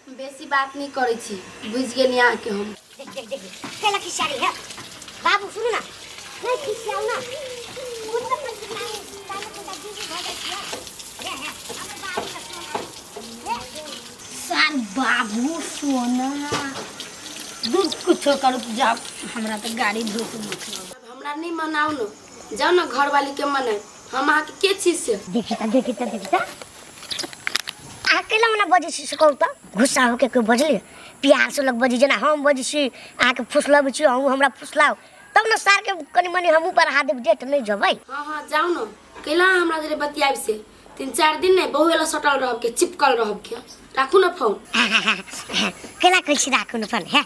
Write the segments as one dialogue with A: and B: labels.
A: बेसी बात नहीं करै छी, बुझि गेली अहाँके हम।
B: देख देख देख, केला खिसियारी है बाबू, सुनू ना, नहीं खिसियाउ ना। कुछ तो कर खिसियाउ, ताने कोटा बीजी भऽ जाइ छियै। हे हे हमर बाबू का सोना हे।
C: सार बाबू सोना दूध कुछो करू जाओ, हमरा तऽ गाड़ी धो के मतलब।
A: अब हमरा नहीं मनाउ न, जाउ न घरवाली के मनाय। हम अहाँके के छी से?
B: देखी त, देखी त, देखी त, अहाँ केला मना बजै छी से कहू तऽ? गुस्सा होके कोइ बजली? प्यार से लोग बजै, जेना हम बजै छी अहाँके फुसलबै छी, अहूँ हमरा फुसलाउ तब ने सारके कनि मनि हमहूँ बढ़ा देब डेट, नहि जेबै।
A: हाँ हाँ, जाउ न। कैला अहाँ हमरा जरे बतियाबि से? 3-4 दिन नहि बहु एला सटल रहब के चिपकल रहब के। राखू न फोन।
B: केला कहै छी राखू ने फोन? हे,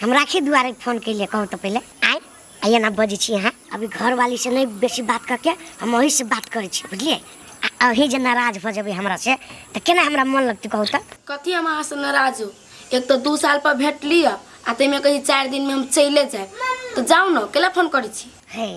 B: हम राखी दुआरे फोन केलियै। कहू तऽ पहिले, आइ आइए ना बजै छी अहाँ। अभी घरवाली से नहीं बेसी बात करके हम अही से बात करै छी, बुझलियै? आ अही जे नाराज भऽ जेबै हमरा से तऽ केना हमरा मन लगतै, कहू तऽ?
A: कथी हम अहाँ से नाराज हो? एक तऽ 2 साल पर भेटली आ ताहिमे कहै 4 दिनमे हम चले जायब, तऽ जाउ ने। केला फोन करै छी?
B: हे,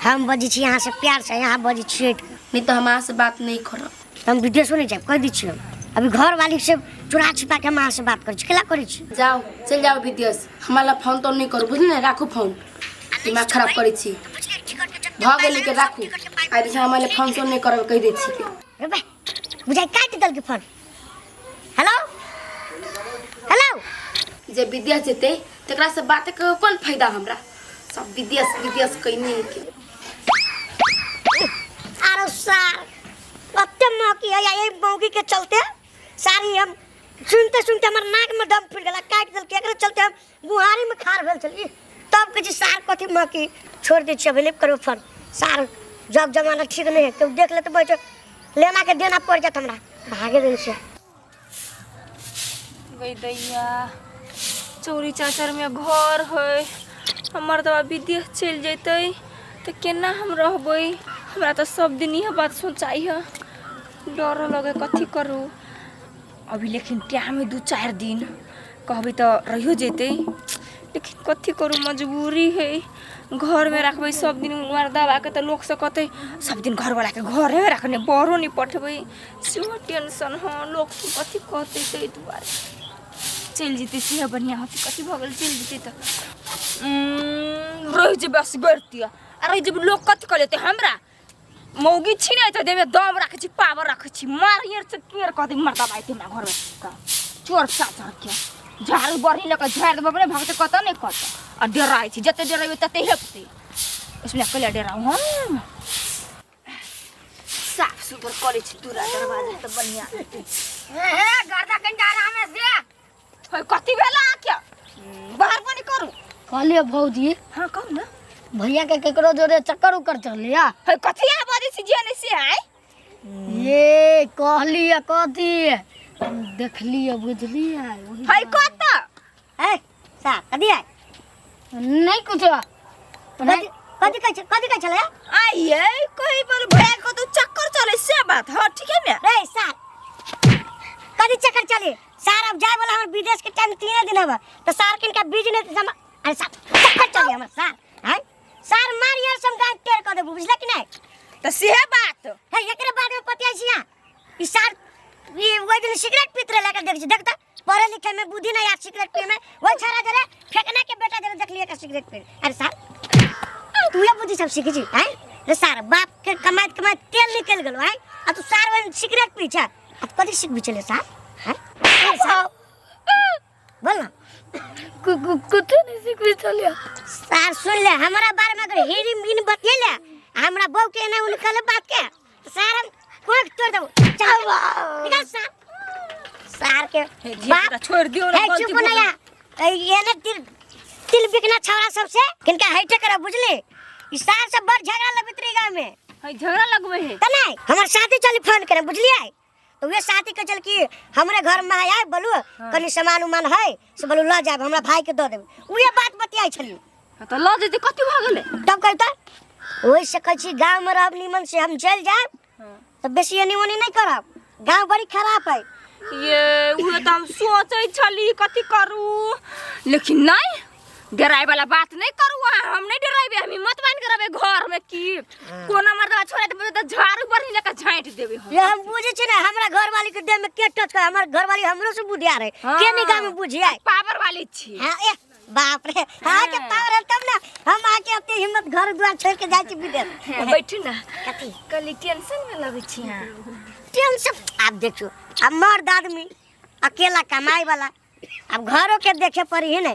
B: हम बजै छी अहाँ से प्यार से, अहाँ बजै छी हटि कऽ।
A: नहीं तऽ हम अहाँ से बात नहीं करब।
B: तऽ हम विदेशो नहीं जायब, कहि दै छी। हम अभी घरवाली से चुरा छिपा के हम अहाँ से बात करै छी। केला करै छी?
A: जाउ, चलि जाउ विदेश, हमरा लग फोन तोन नहीं करू, बुझली ने? राखू फोन, दिमाग खराब करै छी। भऽ गेलै के राखू। आइ दिशा हमरा लग फोन तोन नहीं करब, कहि दै छी के।
B: रे बा, बुझाइ काटि देलकै फोन। हेलो हेलो,
A: जे विदेश जेतै तकरा से बात के कोन फायदा हमरा? सब विदेश विदेश कैने के।
B: आरो सार कते मौकी है, यही मौकी के चलते सारी हम सुनते सुनते हमर नाक में दम फूल गेला। काटि देलकै, एकरे चलते हम गुहारी में खार भेल छली। तब कहै छी सार कथी मौकी, छोड़ दै छियै, अभी नहि करबै फोन। सार जग जमाना ठीक नहीं है, केओ देख लेते बैठ लेना के देना पड़ जात हमरा। भागे दिन से
D: गई दैया, चौरी चाचर में घर है हमर, तऽ विदेश चलि जैतै तऽ केना हम रहबै? हमरा तऽ सब दिन इएह बात सोचाइ है, डरो लगे। कथी करू अभी? लेकिन टाइम है 2-4 दिन, कहबै तऽ रहियो जेतै, लेकिन कथी करू, मजबूरी है। घरमे रखबै सब दिन मर्दाबाके तऽ लोक सब कहतै सब दिन घरवलाके घरेमे रखने, बाहरो नहि पठेबै, सेहो टेंशन। हँ, लोक सब कथी कहतै, ताहि दुआरे चलि जेतै सेहे बढ़िआँ होतै। कथी भऽ गेल चलि जेतै तऽ? रहि जेबै असगरती आ रहि जेबै, लोक कथी कहलेतै हमरा? मौगी छी ने तऽ देहमे दम राखै छी, पावर राखै छी, मार से केर कहतै मर्दाबा अयतै हमरा घरमे तऽ चोर चाचर के झाड़ू बढ़ी लऽ कऽ झाड़ि देबै, अपने भगतै कतऽ नहि कतऽ। आ डराइ छी, जते डरेबै तते हेपतै। इसलिए कैला डराउ? हम साफ सुथर करै छी दूरा दरवाजा तऽ बढ़िआँ हेतै। हे गर्दा कनिटा आरामे से हे, कथी भेल अहाँके? बाहर पानी करू।
C: कहलियै भौजी।
D: हाँ, कहू ने।
C: भैया के केकरो जोरे चक्कर उक्कर चलिया?
D: हे, कथी अहाँ बजै छी जे नहि से आइ?
C: ये कहलियै कथी देखलियै, बुझलियै ओही।
D: है कतऽ?
B: ए सार कथी है?
C: नहीं कुछो।
B: कथी कथी कहै छै, कथी कहै छलै?
D: आइए कहीं पर भैया को तो चक्कर चले से बात। हाँ, ठीक है ने।
B: रे सार, कथी चक्कर चली? सार अब जाए वाला हमर विदेश के टाइम 3 दिन हवा तो सार किनका बिजनेस सम। अरे सार, चक्कर चली हमर सार हैं? सार मार यार सम गाय टेर कर देबू, बुझला कि नहीं?
D: तो सेहे बात
B: है। एकरे बाद में पतिया छी यहाँ ई सार ई ओहि दिन सिगरेट पीत रहे लेकर देख छी, देखता पढ़े लिखे में बुद्धि नहीं यार, सिगरेट पिए में वही छाड़ा जरे फेंकना के बेटा जरे देख लिया का सिगरेट पी। अरे सार, तू ये बुद्धि सब सीखी छी हैं? रे सार, बाप के कमाइत कमाइत तेल निकल गेलो हैं आ तू सार वही सिगरेट पी छा, आ तू कथी सीख चले सार हैं? अरे सार, बोल ना।
C: कुछ नहीं सीखबी चलिया।
B: सार सुन ले, हमारा बारे में अगर हेरी मीन बतियेले हमरा बहू के ना उनकल बात के तो सार हम कोख तोड़ देबो। चल निकल सार, सार के
D: हे धिया पुता छोड़ दियौ ने।
B: हे
D: गलती
B: चुप
D: भऽ
B: ना
D: गेल।
B: या ये ने तिल तिल बिकना छौड़ा सबसे किनका हेटे कर, बुझली? ई सार सब बड़ झगड़ा लगैत रही गांव में।
D: है झगड़ा लगबै है।
B: त नहीं हमर साथी चली फोन करे, बुझलियै? तो वे साथी के चल कि हमरे घर में आय बोलू। हाँ। कनी सामान उमान है से बोलू ल जाब, हमरा भाई के दऽ देब। उहे बात बतियाइ छली।
D: हाँ, तऽ लऽ जेतै, कथी भऽ गेलै?
B: तब कहू तऽ ओहि से कहै छी गाँव में रहब नीमन से। हम चलि जायब तऽ बेसी एनी ओनी नहीं करब, गाँव बड़ी खराब है।
D: ये उहे तऽ हम सोचै छली कथी करू, लेकिन नहीं डराए वाला बात नहीं करू अहाँ, हम नहीं डराइबे, हम हिम्मत बांध के रहबे घर में की कोनो मर्दवा छोड़े त झाड़ू बरनी लेके झाँटि देबे हम।
B: ये हम बुझे छी ना हमरा घर वाली के देह में के टच कर, हमर घर वाली हमरो से बुधियार है।
D: हाँ।
B: के निगाह में बुझिया
D: पावर वाली छी।
B: हां ए बाप रे, हां के पावर है तब ना हम आके अपने हिम्मत घर द्वार छोड़ के जाय छी विदेश।
D: हाँ, बैठू ना।
B: कथी?
D: कली टेंशन में लगै छी अहाँ।
B: टेंशन आब देखियो, अब मर्द आदमी अकेला कमाए वाला, अब घरों के देखे पड़ी है ना।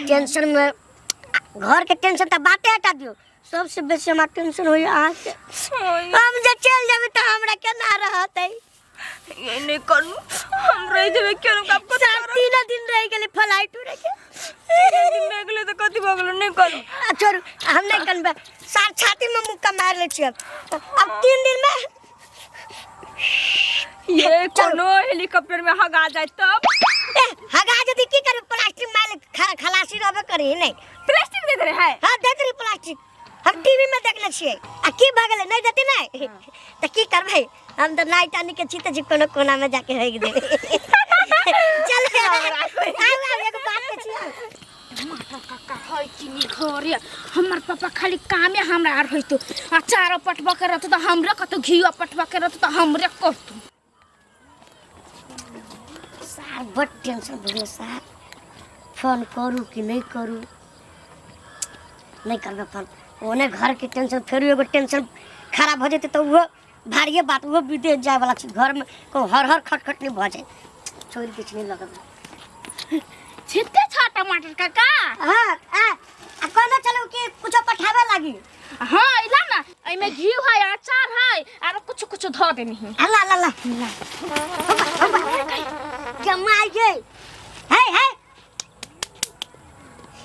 B: टेंशन में घर के टेंशन तो बातें हटा दियो, सबसे बेसी हमरा टेंशन होई अहाँ के। हम जे चल जेबै तऽ हमरा केना रहतै?
D: ये नहीं करू, हम रह जेबै केनो काम कथी
B: सात
D: करब?
B: तीन दिन रह गेलै फ्लाइट उड़े के।
D: तीन दिन रह गेलै तऽ कथी भऽ गेलै? नहीं करू।
B: आ छोड़ू, हम नहीं कनबै, सार छाती में मुक्का मार लै छियै। अब 3 दिन में
D: ये कोनो हेलीकॉप्टर में हगा जाए तब?
B: ए, हगा जदी की करबै? प्लास्टिक मार खलासी रहबे करी नहीं।
D: प्लास्टिक दे रहे है?
B: हां देत रही प्लास्टिक, हम टीवी में देखले छियै। आ की भऽ गेलै? नहीं देती नहीं तऽ की करबै? हम तऽ नाइट आनी के छी तऽ जी कोनो कोना में जाके हेग देबै। चल आउ आउ, एगो बात के छी।
C: टमाटर काका है कि नहीं घरे? हमर पापा खाली कामे हमरा आर होइतो, आ चारो पटबा के रहतो तऽ हमरे कहतो, घियो पटबा के रहतो तऽ हमरे कहतो।
B: सार बड टेंशन भऽ गेलै सार, फोन करू कि नहीं करू? नहीं करबै फोन, ओने घर के टेंशन, फेरो एगो टेंशन खराब भऽ जेतै तऽ ओहो भारिये बात, ओहो विदेश जाय वाला छै, घर में कहूँ हर हर खटखट नहीं भऽ जाए। छोड़ि किछु नहीं लगबै।
C: छिते छ टमाटर काका?
B: हाँ, आ, आ कहने चलू कि कुछो पठाबे लागी।
C: हाँ इला ना, एमे घी है, अचार है, आरो कुछ कुछ धऽ देनी है।
B: अल्लाह अल्लाह अल्लाह। कमाई गे। हे हे,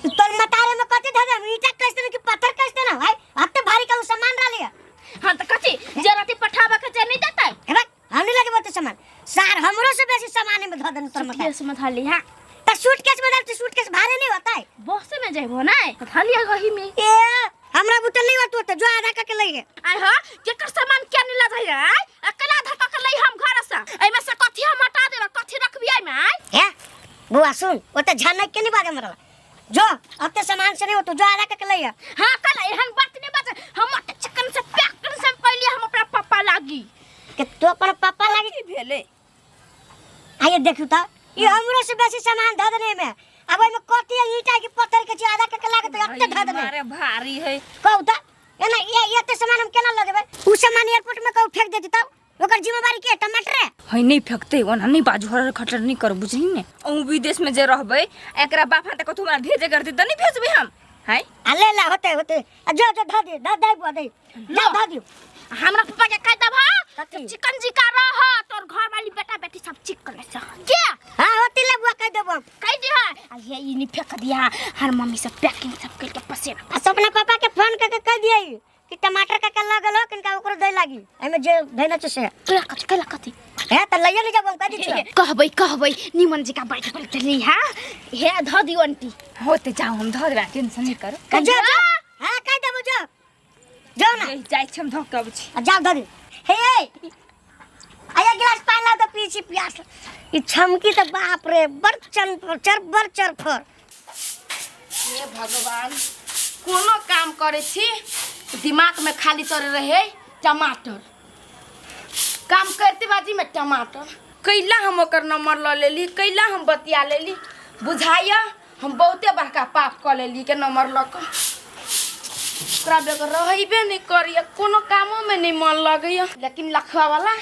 B: तोर मतारे में कथी धऽ देब? ईटा कस देना कि पत्थर कस देना? भाई हत्ते भारी का सामान रहले है।
C: हाँ तो कथी जरा पठाबा के जे नहीं देतै?
B: हे बा, हम नहीं लगे बोलते सामान सार, हमरो से बेसी सामान में धऽ देना तोर मतारे।
C: सूटकेस में धऽ ली। हाँ
B: त सूटकेस में डालते, सूटकेस भारे नहीं होता है।
C: बस में जाइबो ना धऽ लिया गही में।
B: ए हमरा बुतल नहीं होत, तो जो आधा का के लई है।
C: आय हां केकर सामान क्या नहीं लजाई है? अकेला आधा का के लई हम घर से, एमे से कथी हम हटा देब कथी रखबी एमे? आय
B: हे बुआ सुन, ओते झनक के नहीं बाजे मरला, जो अब ते सामान से नहीं होतो, जो आधा का के लई है।
C: हां कल एहन बात नहीं बाजे, हम ओते चिकन से पैक कर से पहले हम अपना पापा लागी।
B: के तू अपन पापा लागी
D: की भेलै?
B: आइए देखू त ई हमरो से बेसी सामान धऽ देने में, अब ओइमे कथी है? ईटा के पत्थर के छै, आधा के के लागत एते धऽ देने।
D: मारे भारी है।
B: कहू त एना ये एते सामान हम केना लऽ जेबै? उ सामान एयरपोर्ट में कहू फेंक देती तब ओकर जिम्मेवारी के? टमाटर है?
D: है नहीं फेंकते, ओना नहीं बाजू, हर खटर नहीं करू, बुझली ने? अहूँ विदेश में जे रहबै, एकरा बाप हाथ कथू हमरा भेजे करते त नहीं भेजबै हम। है
B: आ ले ला होते होते, आ जो जो धऽ दे, धऽ दे बुआ दे, जा धऽ दियौ।
C: हमरा पापा के कह देब हां
B: कथी?
C: चिकन जी का रह, तोर घर वाली बेटा बेटी सब चिकन से के।
B: हां होती ले बुआ कह देब हम।
C: कह दे हां, आ ये ई नहीं फेंक दिया, हर मम्मी सब पैकिंग सब करके पसेना।
B: आ सपना पापा के फोन करके कह दियै कि टमाटर का के लगल हो किनका ओकरो दे लागी, एमे जे धैना छै से।
C: केला कथी, केला कथी?
B: हे त लइयो ले जाब हम, कह दी छियै।
C: कहबै कहबै निमन जी का बैठ बैठ ली। हां हे धऽ दियौ आंटी।
D: होते जाओ हम धऽ देबै, टेंशन नहीं करू।
B: कह जो जो, हां कह देबो जो जो ना।
D: यही जाइ छी हम धऽ के अबै छी।
B: आ जाओ धऽ दे। हे आया गिलास पानी लाओ तो पी छी प्यास। ई छमकी त बाप रे बड़ चन चर बड़ चरफर।
A: हे भगवान, कोनो काम करे छी दिमाग में खाली चल रहे टमाटर, काम करते बाजी में टमाटर। कैला हम ओकर नंबर ल लेली, कैला हम बतिया लेली, बुझाइया हम बहुते बड़का पाप क लेली के नंबर ल क। ओकरा बेगर रहबे नहीं करिए, कोनो कामो में नहीं मन लगैया। लेकिन लखवा वाला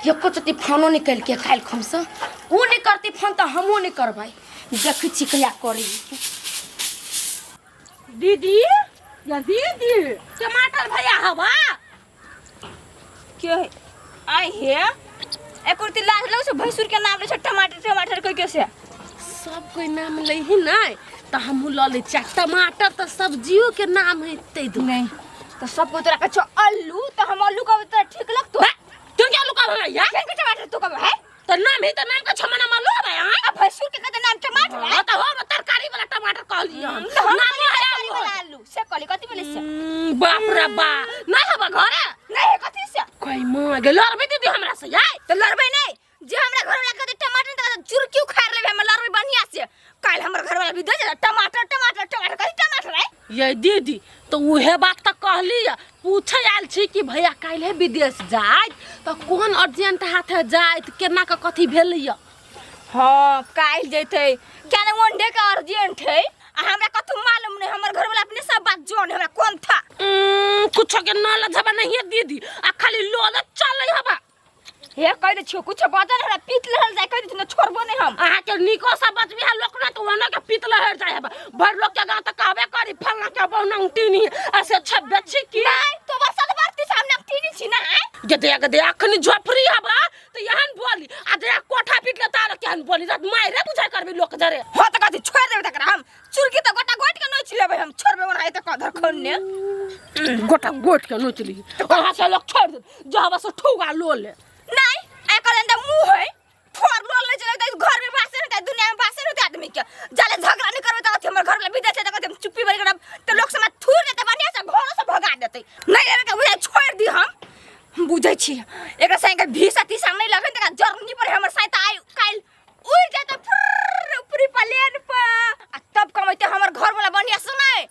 A: एको चोटी फोनो नहीं कलके काल्हि हमसे, उ नहीं करती फोन तो हमहूँ नहीं करबै। देखै छी कहिया करी।
C: दीदी या दीदी टमाटर भैया हवा
D: के है? आइ हे एको रत्ती लाज लगै छौ भैंसुर के नाम लै छौ टमाटर टमाटर कहि के से?
E: सब कोई नाम लही नहीं तो हमहूँ लऽ लै छियै। टमाटर तऽ सब्जियो के नाम है तै दुआरे।
D: नहीं तो सब कोई तोरा कहै छौ आलू, तो हम आलू कहबै तोरा ठीक लगतौ?
E: तू क्या आलू कहबै या?
D: केहन के टमाटर तू कहबै है?
E: तो नाम है तो नाम के छमना मालूम है हां?
D: आ भैंसुर के कहते नाम टमाटर है?
E: हां तो हो तरकारी वाला टमाटर कहलियै हम।
D: तो हम
E: नाम
D: कहलियै
E: है
D: तरकारी
E: आलू।
D: वाला आलू से कहली, कथी बोलै से?
E: बाप रे बा, नहीं हबा घरे?
D: नहीं है कथी से?
E: कोई मां गे लड़बै दीदी हमरा से याय?
D: तो लड़बै नहीं, जे हमरा घर में कहते टमाटर त चुरकी उखाड़ लेबै, हम लड़बै बढ़िया से। काल हमर घर वाला भी दे जा टमाटर टमाटर टमाटर कथी टमाटर है
E: ये दीदी तो उहे बात तऽ कहली है पूछे आयल छी कि भैया काल्हि विदेश जाइत तऽ कोन अर्जेंट हाथे जाइत केना के कथी भेलैया
D: हाँ काल्हि जैतै क्या ने वन डे के अर्जेंट है आ हमरा कथू मालूम नहीं हमर घर वाला अपने सब बात जोन हमरा कौन था
E: कुछो के न लजबा नहीं है दीदी आ खाली लोल चलै हबा
D: हे कह दे छियो कुछ बजल हमरा पीत लहल जाय कह दे न छोड़बो नहीं हम
E: अहाँ के निको से बचबी है लोक ना तो ओना के पीत लहर जाय हबा भर लोग के गांव त कहबे करी फलना के बहुना टीनी आ से छबे छी की
D: नहीं तो बरसात बरती सामने हम तीनी छी ना
E: गदे गदे अखनी झोपड़ी हबा तो यहन बोली आ जे कोठा पीट ले तार केहन बोली रात मारे बुझाय करबी लोक जरे
D: हो त कथी छोड़ देबे तकरा हम चुरकी त गोटा गोट के नोच लेबै हम छोड़बे ओना त कधर खोलने
E: गोटा गोट के नोच ली वहां से लोग छोड़ दे जहवा से ठुगा लो ले
D: नहीं एकर अंदर मुंह है फोर लोल ले चले त घर में बासे नहीं दुनिया में बासे नहीं आदमी के जाले झगड़ा नहीं करबे त हमर घर वाला विदेश त हम चुप्पी बन करब त लोग समाज थूर देते बढ़िया से घरो से भगा देते नहीं लेबे के बुझाय छोड़ दी हम बुझै छी एकरा संगे भीसा तीसा नहीं लगन त जर्नी पर हमर साथ आइ काल उड़ जाता फुर्र ऊपरी प्लेन पर आ तब कमैते हमर घर वाला बढ़िया सुनाए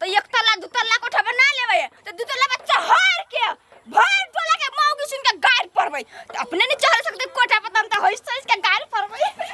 D: तो एक तल्ला दू तल्ला कोठा बना लेबै तो दू तल्ला बच्चा हर के भर टोला के मौगी सुन के गाड़ पड़बै तो अपने नहीं